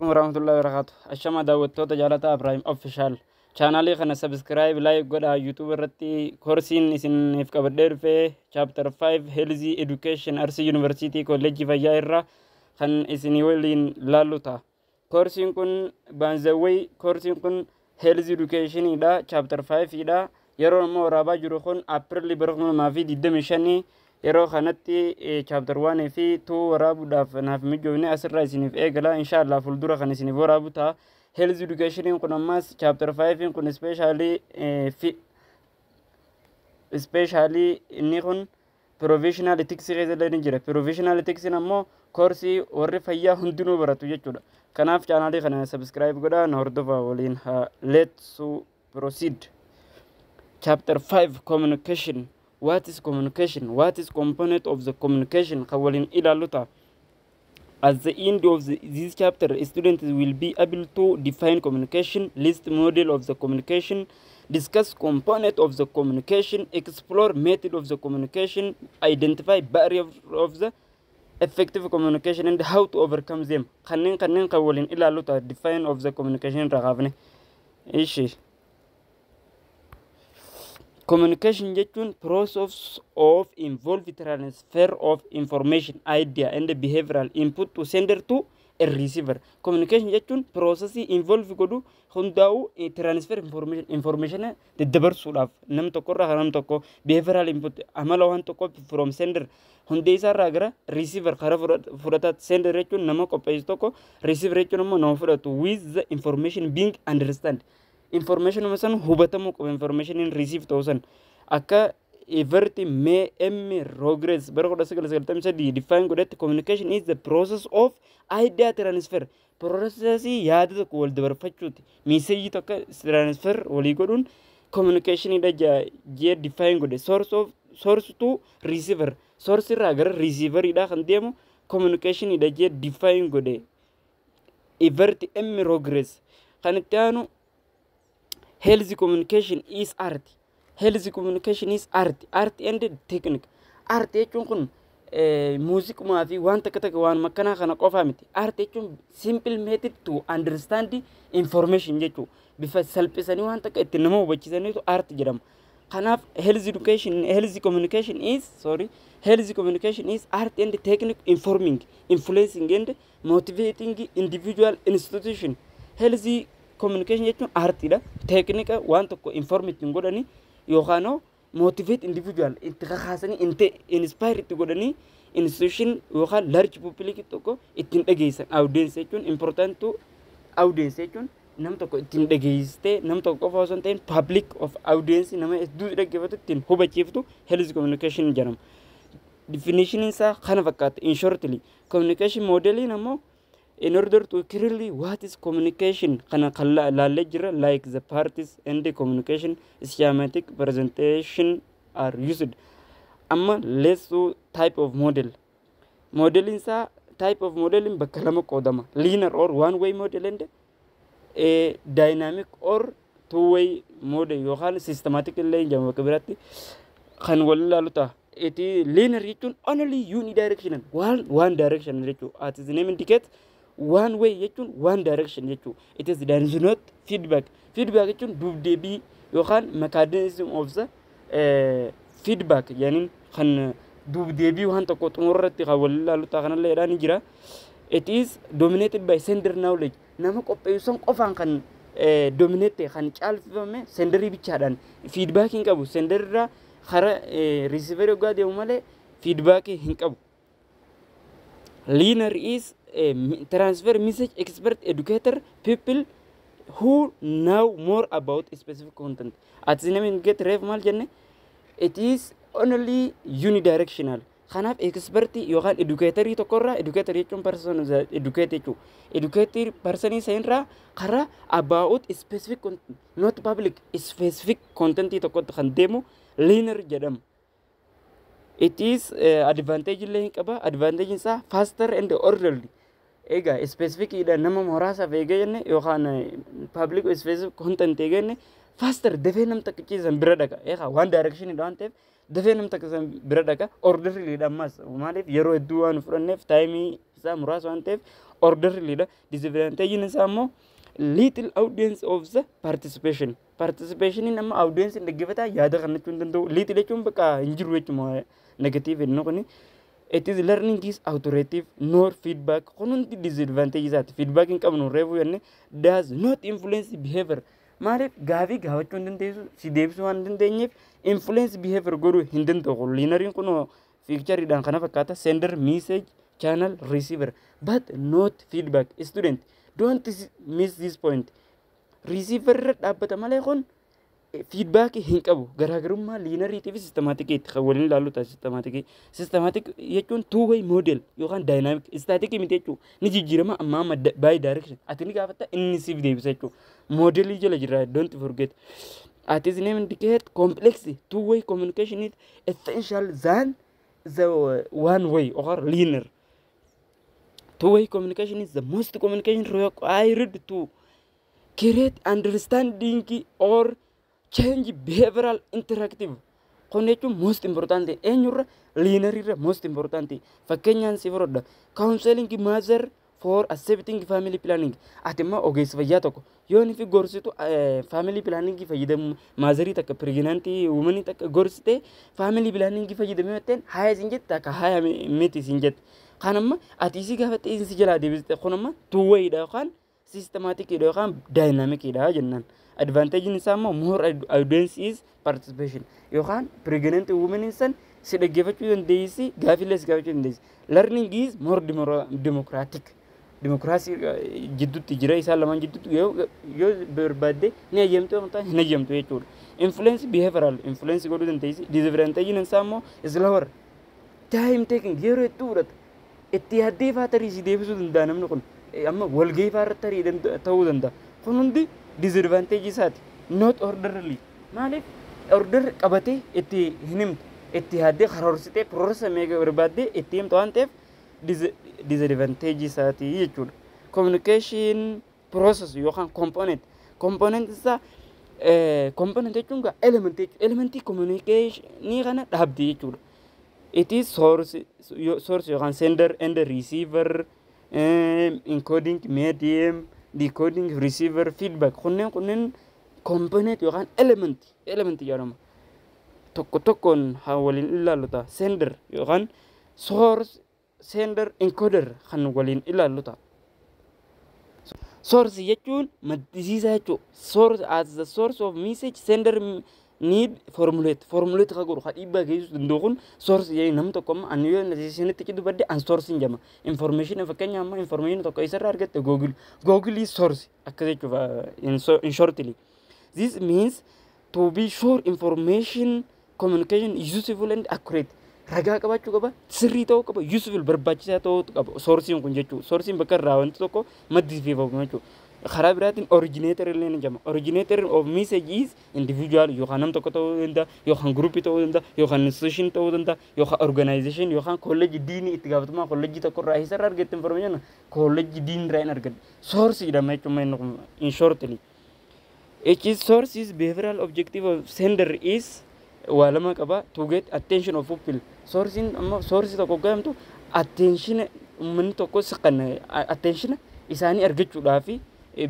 Warahmatullahi wabarakatuh. Ashama daawwattoota jaalataa Ibrahim Official. Chaanaalii kana subscribe, like godhaa. YouTube irratti koorsiin isiniif qabadhee dhufee chapter 5 Health Education Arsii University Kolleejjii Fayyaa irraa kan isinii waliin laallu ta'a. Koorsiin kun baanzawwee, koorsiin kun Health Educationidha, chapter 5 dha. Yeroo ammoo waraabaa jiru kun April bara 2025. Yeroo kanatti chapter 1 fi 2 waraabuudhaaf naaf mijoofne, asirraa isiniif eegala. Inshaallah fuuldura kan isiniif waraabu ta'a. Health Education kun ammas chapter 5 kun specially inni kun professional ethics keessa illee ni jira. Professional ethics ammoo koorsii warri fayyaa hundinuu baratu jechuudha. Kanaaf chaanaalii kana subscribe godhaa, na hordofaa waliin haa. Let's proceed. Chapter 5 Communication. What is communication? What is component of the communication? Kan waliin ilaallu ta'a. At the end of this chapter, students will be able to define communication, list model of the communication, discuss component of the communication, explore method of the communication, identify barrier of the effective communication and how to overcome them. Kanneen kan waliin ilaallu ta'a, define of the communication irraa kaafne. Ishi. Communication jechuun process of involve transfer of information, idea and behavioral input to sender to a receiver. Communication jechuun processii involve godhu hundaa'u transfer information, information daddabarsuudhaaf nam tokkorraa kan nam tokko, behavioral input amala waan tokko, from sender hundee isaarraa gara receiver karaa fudhataatti. Sender jechuun nama qopheessu tokko, receiver jechuun immoo nama fudhatu, with the information being understand, information san hubatamuu qaba, information receive ta'uu san. Akka Everett M. Rogers bara 1993 define godhetti, communication is the process of idea transfer, processii yaada tokko wal dabarfachuuti, messageii tokko transfer walii godhuun communicationidha jee define godhe. Source of source to receiver, source irraa gara receiveriidha kan deemu communicationidha jee define godhe Everett M. Rogers. Kan itti aanu health communication is art. Health communication is art, art and technique. Art jechuun kun muuziqumaa fi waan takka takka waan makkanaa kana qofaa miti. Art jechuun simple method to understand information jechuu, bifa salphisanii waan takka itti nama hubachiisaniitu art jedhama. Kanaaf health education, health communication is, sorry, health communication is art and technique informing, influencing and motivating individual, institution. Health communication jechuun aartiidha, teeknika waan tokko inform ittiin godhanii yookaan motivate individual itti kakaasanii, inspire itti godhanii, institution yookaan large public tokko ittiin dhageessan. Audience jechuun important to audience jechuun nam tokko ittiin dhageessistee, nam tokko qofa osoo hin ta'in public of audience, nama hedduu dhaggeeffatu ittiin hubachiiftu health communication jedhama. Definition isaa kana fakkaata in shortly. Communication modeliin ammoo in order to clearly what is communication kana kan laallee jira, like the parties and the communication schematic presentation are used. Amma let's do type of model. Modelin isaa, type of modeling bakka lama qoodama: linear or one way model and a dynamic or two way model, yookaan systematic illee jedhama bakka biraatti, kan wal ilaalu ta'a. Iti linear jechuun only unidirectional, one direction jechuudha. As the name indicates, one way jechuun one direction jechuudha. It is, there is not feedback. Feedback jechuun duubdeebii yookaan mechanism of the feedback jedhaniin, kan duubdeebii waan tokko xumurratti kan wal ilaalu ta'a, kanallee ni jira. It is dominated by sender knowledge. Nama qopheessu san qofaan kan dominate, kan caalfifame, senderii bichaadhaan feedback hin qabu. Senderirraa kara receiver hoggaa deemu malee feedback hin qabu. Linear is transfer message expert, educator, people who know more about specific content. As the name get reef maal jenne, it is only unidirectional. Kanaaf expertii yookaan educatorii tokkorraa, educator jechuun person educate jechuudha. Educator personii sanirraa karaa about specific content, not public, specific contentii tokkotti kan deemu linear jedhama. It is advantage illee hin qaba. Advantage isaa faster and orderly. Egaa specific dha, nama muraasaaf eegee jenne yookaan public specific content eegee jenne, faster dafee nam takka ciisan bira dhaqa. Egaa one direction dha waan ta'eef dafee nam takka san bira dhaqa. Orderly dha ammas, maaliif yeroo hedduu waan fudhanneef, timeii isaa muraasa waan ta'eef Orderly dha. Disadvantage isaa immoo little audience of the participation. Participationiin amma audience dhaggeeffataa yaada kennachuu hin danda'u. Little jechuun bakka hin jiru jechuudha, negative inni kuni. It is learning is authoritative, nor feedback. Kun hundi disadvantage isaati. Feedback hin qabnu reefu jenne. Does not influence behavior. Maaliif? Gaafii gaafachuu hin dandeessu, si deebisuu waan hin dandeenyeef influence behavior godhuu hin danda'u. Lineariin kun pictureiidhaan kana fakkaata: sender, message, channel, receiver, but not feedback. Student, don't miss this point. Receiver irra dhaabbata malee kun feedback hin qabu. Garaagarummaa lineariitii fi systematiciitti kan waliin ilaallu ta'a. Systematic, systematic jechuun two way model yookaan dynamic, static miti jechuudha. Ni jijjiirama amma amma by direction. Ati ni gaafatta, inni siif deebisa jechuudha. Modelii jala jira, don't forget. As its name indicate, complex two way communication is essential than the one way or linear. Two way communication is the most communication required to create understanding or change behavioral interactive. Kun jechuun most important eenyurra? Linearirra most important. Fakkeenyaan si fudhadha: counseling mother for accepting family planning. Ati immoo ogeessa fayyaa tokko yoo inni fi gorsitu family planning fayyadamu, motherii takka, pregnant womanii takka gorsite, family planning fayyadamee jetteen, haya isin jette, akka haya miti isin jette. Kan amma ati isii gaafatte, isin si jalaa deebiste. Kun amma two wayidha yookaan systematiciidha yookaan dynamiciidha jennaan. Advantageiin isaa immoo more audience is participation yookaan pregnant women san si dhaggeeffachuu dandeessi, gaafiillee si gaafachuu dandeessi. Learning is more democratic. Dimokiraasii jidduutti jira, isaan lamaan jidduutti yoo barbaadde ni hayyamtu, yoo hin hayyamtu jechuudha. Influence behavioral influence godhuu dandeessi. Disadvantagein isaa immoo slower time taking, yeroo hedduu fudhata. Itti yaaddee faa tarii si deebisuu danda'a namni kun. Amma walgahii faa irratti tarii ta'uu danda'a. Kun hundi disadvantage isaati. Not orderly. Maaliif? Order qabatee itti hin himtu. Itti yaaddee karoorsitee process meeqa barbaaddee itti himtu waan ta'eef disadvantage isaati jechuudha. Communication process yookaan component. Component isaa, component jechuun gaa element jechuudha. Elementii communicationii kana dhaabdi jechuudha. It is source yookaan sender and receiver, encoding medium, decoding, receiver, feedback. Kunneen component yookaan element jedhama. Tokko tokkoon haa waliin ilaallu ta'a. Sender yookaan source, sender, encoder kan waliin ilaallu ta'a. Source jechuun maddisiisaa jechuudha. Source, as the source of message, sender need formulate. Formulate ka godhu, ka dhiibbaa geessisuu danda'u kun source jedhee. Namni tokko amma ani yoo isinitti dubbadde, an source hin jedhama. Information, fakkeenya amma information tokko isarraa argatte? Google. Google is source akkas jechuudha in shortly. This means to be sure information communication is useful and accurate. Ragaa qabaachuu qaba, sirrii ta'uu qaba, useful barbaachisaa ta'uu qaba. Sourceiin kun jechuudha. Sourceiin bakka irraa wanti tokko maddisiifamu jechuudha. Karaa biraatiin originator illee ni jedhama. Originator of message is individual yookaan nam tokko ta'uu danda'a, yookaan group ta'uu danda'a, yookaan institution ta'uu danda'a, yookaan organization, yookaan college deanii, itti gaafatamummaa college tokko irraa isarraa argatte information, college dean irraa hin argatte. Source jedhama jechuudha inni kun in shortly. Each source is behavioral objective of sender is waa lama qaba: to get attention of people. Sourceiin amma source tokko gahamtu attention uummanni tokko siqan attention isaanii argachuudhaaf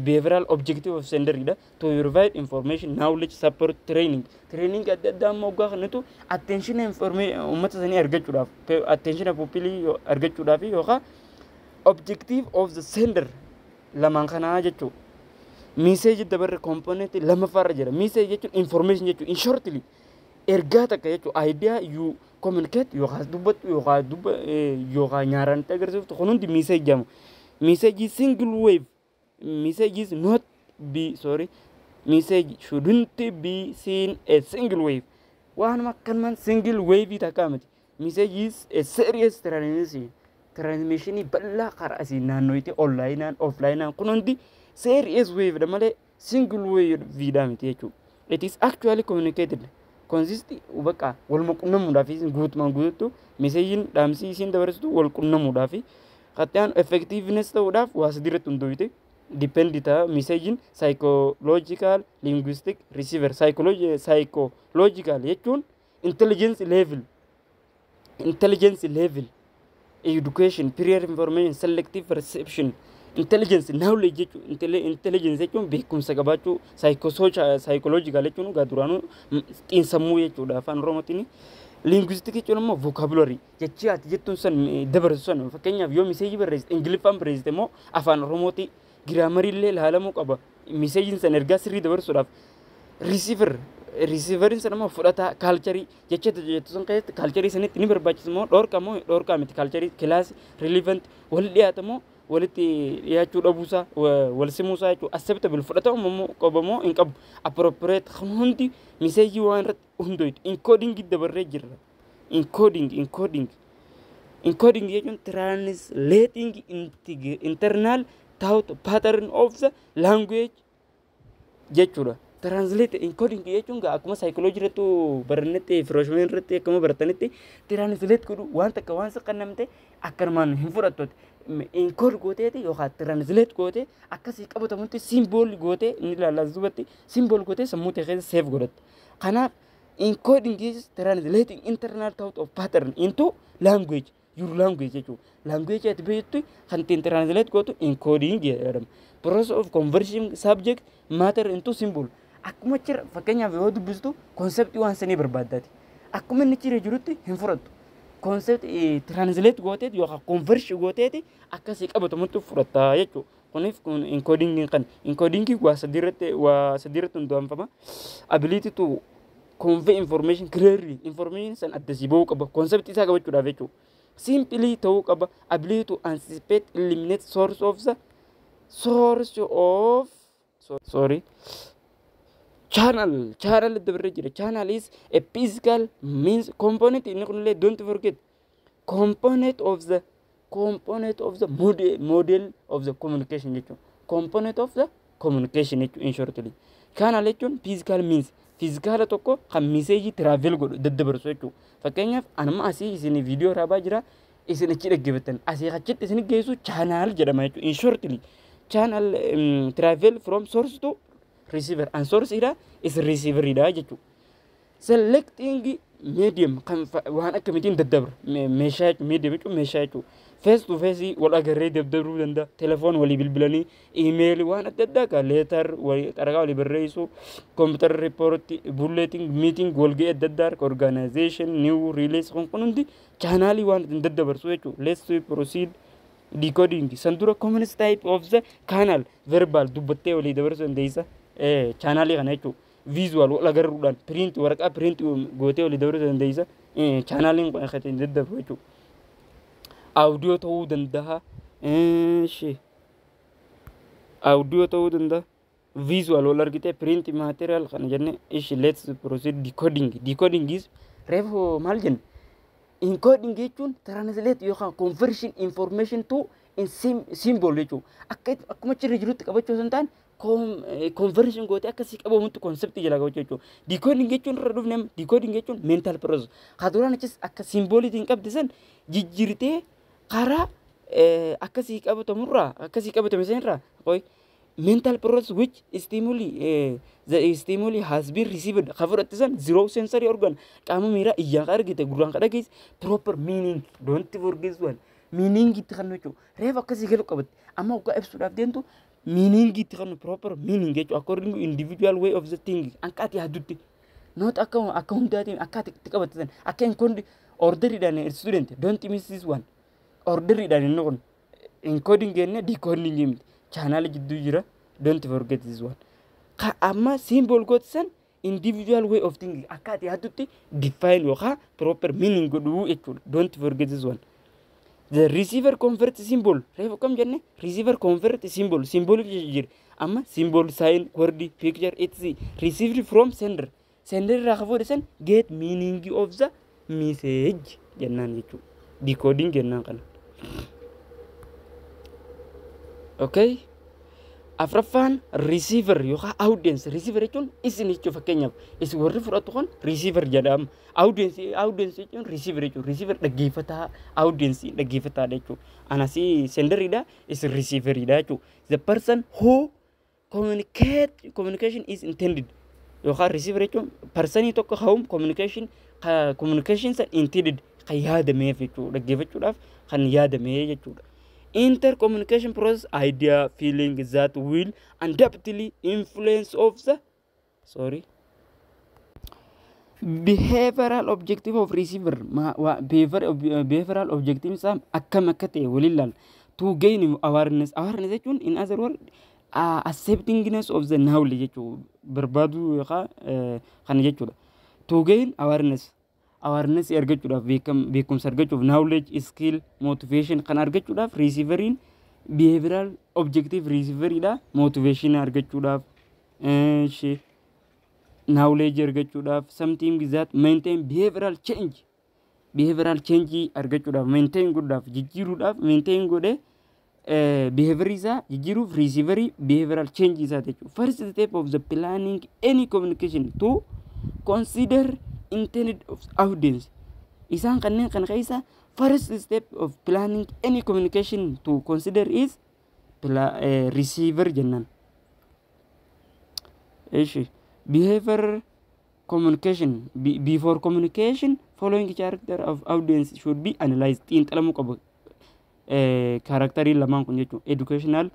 behavioral objective of sender dha. To provide information, knowledge, support, training. Training adda addaa amma waggaa kanatu attention uummata sanii argachuudhaaf, attention people argachuudhaaf yookaan objective of the sender lamaan kanaa jechuudha. Message dabarre, component lamaffaarra jira. Message jechuun information jechuudha. In shortly, ergaa takka jechuudha. Idea you communicate yookaan dubbattu yookaan dubba yookaan nyaaraan itti agarsiiftu, kun hundi message jedhama. Message is single wave. Message is not be, sorry. Message shouldn't be seen a single wave. Waanuma akkanumaan single wave takka miti. Message is a serious transmission. Transmissionii bal'aa karaa asii naannoo onlineaan, offlineaan, kun hundi serious wave dha malee single wave dha miti jechuudha. It is actually communicated. Consist bakka wal qunnamuudhaaf, guutumaan guututti messageiin dhaamsii isiin dabarsitu wal qunnamuudhaaf qaxxiyaan effectiveness ta'uudhaaf waa sadiirratti hundoofte depend ta'a messageiin: psychological, linguistic, receiver. Psychological jechuun intelligence level Education, prior information, selective perception, intelligence, knowledge jechuun, intelligence jechuun beekumsa qabaachuu, psychological jechuun egaa duraanuu xiinsammuu jechuudha afaan Oromootiin. Linguistic jechuun immoo vocabulary, jechi ati jettuun san dabarsu san. Fakkeenyaaf, yoo message barreessite, Ingiliffaan barreessite immoo afaan Oromooti, grammarii illee ilaalamuu qaba. Messageiin san ergaa sirrii dabarsuudhaaf. Receiveriin san immoo fudhataa, culture, jecha jettu san keessatti culture sanitti ni barbaachisa moo dhoorka moo dhoorkaa miti, culture, class, relevant, wal dhiyaata moo walitti dhiyaachuu dhabuusaa, wal simuusaa jechuudha. Acceptable, fudhatama moo qaba moo hin qabu, appropriate, kan hundi message waan irratti hundoytu. Encoding dabarree jirra. Encoding jechuun translating internal thought pattern of the language jechuudha. Translate, encoding jechuun akkuma psychology irratti barannetti, freshman irratti akkuma baratanitti, translate godhu, waan takka waan saqannamte akkanumaan hin fudhattu. Encode gooteeti yookaan translate gootee akkasii qabatamutti symbol gootee inni ilaallaa duubatti symbol gootee sammuu ta'e keessa save godhatte. Kanaaf encoding is translating internal thought of pattern into language, your language jechuudha. Language ati beektu kan ittiin translate gootu encoding jedhama. Process of conversion subject matter into symbol. Akkuma jira, fakkeenyaaf, yoo dubbistu concept waan sanii barbaaddaati. Akkuma inni jira jirutti hin fudhattu. Concept translate gooteeti yookaan conversion gooteeti akkasii qabatamutti fudhatta jechuudha. Kuniif kun encoding kan encoding waa sadiirratti hundaa'ama. Ability to convey information clearly, information san adda sii bahuu qaba concept isaa qabachuudhaaf jechuudha. Simply ta'uu qaba. Ability to anticipate, eliminate source of the source of, sorry, channel. Channel dabarree jira. Channel is a physical means component. Inni kunillee, don't forget, component of the model of the communication jechuudha. Component of the communication jechuudha. In shortly, channel jechuun physical means, physical tokko kan message travel godhu, daddabarsu jechuudha. Fakkeenyaaf, anuma asii isin viidiyoo raabaa jira, isin achi dhaggeeffattan, asii achitti isin geessu channel jedhama jechuudha. In shortly, channel travel from source to receiver, and source idha is receiver idha jechuudha. Selecting medium kan waan akkamitiin daddabra meeshaa jechuudha. Medium jechuun meeshaa jechuudha. Face to face wal agarree daddabruu danda'a. Telefoon walii bilbilanii, email, waan adda addaa kan letter walii xaraqaa walii barreessuu, computer report, bulletin, meeting, walga'ii adda addaa, organization, new release, kun hundi channelii waan ittiin daddabarsu jechuudha. Let's proceed decoding. San dura common type of the channel: verbal, dubbattee walii dabarsuu dandeessa channelii kana jechuudha. Visual, wal agarruudhaan, print, waraqaa print gootee walii dabarsuu dandeessa, channeliin kun akka ittiin daddarbu jechuudha. Audio ta'uu danda'a. Audio ta'uu danda'a. Visual, wal argitee, print material kana jenne. Ishi, let's proceed decoding. Decoding is, reefu maal jenne? Encoding jechuun translate yookaan conversion information to in symbol jechuudha. Akka akkuma achirra jirutti qabachuu osoo hin taane, conversion gootee akkasii qabamutti concept jala qabachuu jechuudha. Decoding jechuun irra dhufne, decoding jechuun mental process. Haa, duraan achis akka symboliitiin qabdi san jijjiirtee karaa akkasii qabatamurraa, akkasii qabatame sanirraa qoy, mental process which stimuli, the stimuli has been received, ka fudhatte san, zero sensory organ, qaama miiraa ijaan ka argite, gurraan ka dhageesse, proper meaning, don't forget one, meaning itti kennu jechuudha. Reef akkasii galu qabatte, amma waggaa ibsuudhaaf deemtu meaning itti kennu, proper meaning jechuudha, according to individual way of the thinking, akka ati yaaddutti, not akka hundaatiin, akka ati itti qabatte san, akka encode orderiidhaan. Student, don't miss this one. Orderiidhaan inni kun encoding jenne, decoding miti, channel jidduu jira. Don't forget this one. Ka amma symbol gootisan individual way of thinking, akka ati yaaddutti define yookaan proper meaning godhuu jechuudha. Don't forget this one. The receiver convert symbol, reefu akkam jenne? Receiver convert symbol, symbol jira amma, symbol, sign, word, picture, etc, received from sender. Sender irraa ka fuudhe san get meaning of the message jennaan jechuudha. Decoding jennaan kana. Okay, afraffaan receiver yookaan audience. Receiver jechuun isin jechuun, fakkeenyaaf, isin warri fudhatu kun receiver jedhama. Audience jechuun receiver jechuun, receiver dhaggeeffataa, audience dhaggeeffataadha jechuudha. Anasii senderiidha, isin receiveriidha jechuudha. The person who communicate, communication is intended, yookaan receiver jechuun personii tokko whom communication san intended. Kan yaadameef jechuudha. Dhaggeeffachuudhaaf kan yaadamee jechuudha. Intercommunication process, idea, feeling that will undoubtedly influence of the, sorry, behavioral objective of receiver. Behavioral objective isaa akkam akka ta'e waliin ilaalla. To gain awareness. Awareness jechuun, in other word, acceptingness of the knowledge jechuu barbaadu yookaan kana jechuudha. To gain awareness, awareness argachuudhaaf, beekumsa argachuuf, knowledge, skill, motivation kan argachuudhaaf receiveriin behavioral objective receiveriidha. Motivation argachuudhaaf, knowledge argachuudhaaf, something that maintain behavioral change, behavioral change argachuudhaaf, maintain godhuudhaaf, jijjiiruudhaaf, maintain godhee behavior isaa jijjiiruuf receiverii behavioral change isaa jechuudha. First step of the planning any communication to consider intended of audience. Isaan kanneen kana keessa first step of planning any communication to consider is receiver jennaan. Ishi behavior communication, before communication, following character of audience should be analyzed. Xiinxalamuu qabu characterii lamaan kun jechuudha. Educational,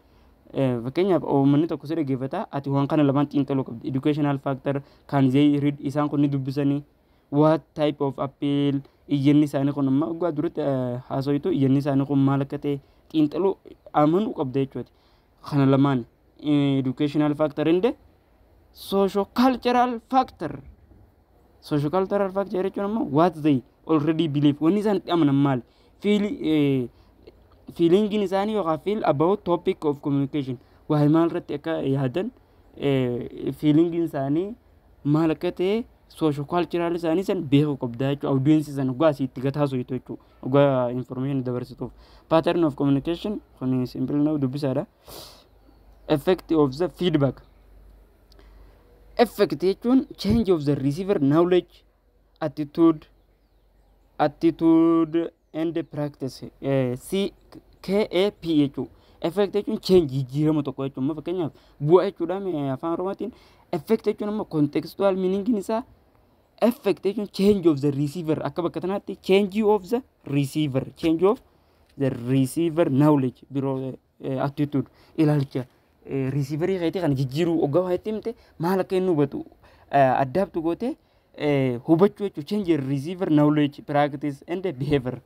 fakkeenyaaf uummanni tokko si dhaggeeffata, ati waan kana lamaan xiinxaluu qabdi. Educational factor, can they read? Isaan kun ni dubbisanii? What type of appeal? Iyyanni isaanii kun amma waggaa duratti haasoyitu, iyyanni isaanii kun maal akka ta'e xiinxaluu amanuu qabda jechuudha. Kana lamaan, educational factor and socio cultural factor. Socio cultural factor jechuun ammoo what they already believe, wanni isaan itti amanan maali, feelingiin isaanii yookaan feel about topic of communication, waa'ee maal irratti akka yaadan, feelingiin isaanii maal akka ta'e, socio cultural isaanii san beekuu qabda jechuudha. Audience san dhugaa asii itti gataasu jechuudha, dhugaa information dabarsituuf. Pattern of communication kun simple nama dubbisaadha. Effect of the feedback. Effect jechuun change of the receiver knowledge, attitude and practice, C K A P jechuudha. Effect jechuun change, jijjiirama tokko jechuudha. Amma fakkeenyaaf bu'aa jechuudha afaan Oromootiin. Effect jechuun ammoo contextual meaning isaa, effect jechuun change of the receiver, akka bakka kanaatti change of the receiver, change of the receiver knowledge biroo, attitude, ilaalcha receiverii keetii kana jijjiiruu, oggaa waa itti himte maal akka inni hubatu addaabtu gootee hubachuu jechuudha. Change receiver knowledge, practice and behavior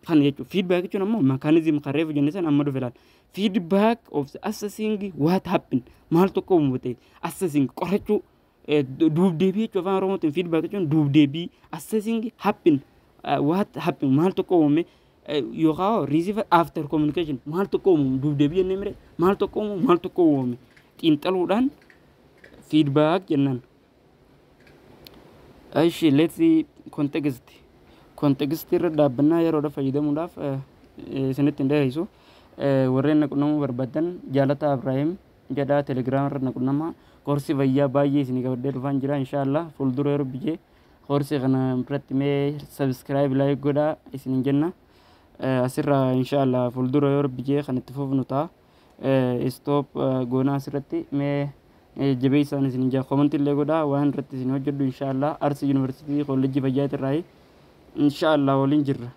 kana jechuudha. Feedback jechuun ammoo mechanism kan reefu jenne san amma dhufe ilaala. Feedback of the assessing what happened, maal tokko uumate, assessing qorachuu, duubdeebii jechuudha afaan Oromootiin. Feedback jechuun duubdeebii, assessing happen, what happen, maal tokko uumame, yookaan receiver after communication maal tokko uumame, duubdeebii jennee mire, maal tokko uumame, maal tokko uumame xiinxaluudhaan feedback jennaan. Ishi, let's see context. Context irra dhaabbannaa yeroodha fayyadamuudhaaf isinitti hin dheeressu. Warreen na qunnamuu barbaadan Jaalataa Ibraahim jedhaa Telegiraam irra na qunnamaa. Koorsii fayyaa baay'ee isinii qabadhee dhufaan jira inshaallah fuuldura yeroo bijee koorsii kana irratti mee subscribe, like godhaa isiniin jenna. Asirraa inshaallah fuuldura yeroo bijee kan itti fufnu ta'a. Stop goonaa asirratti. Mee jabeessaan isin jaa, commentii illee godhaa waan irratti isin hojjedhu. Inshaallah Arsii Yuunivarsiitii Kolleejjii Fayyaatirraa inshaallah waliin jirra.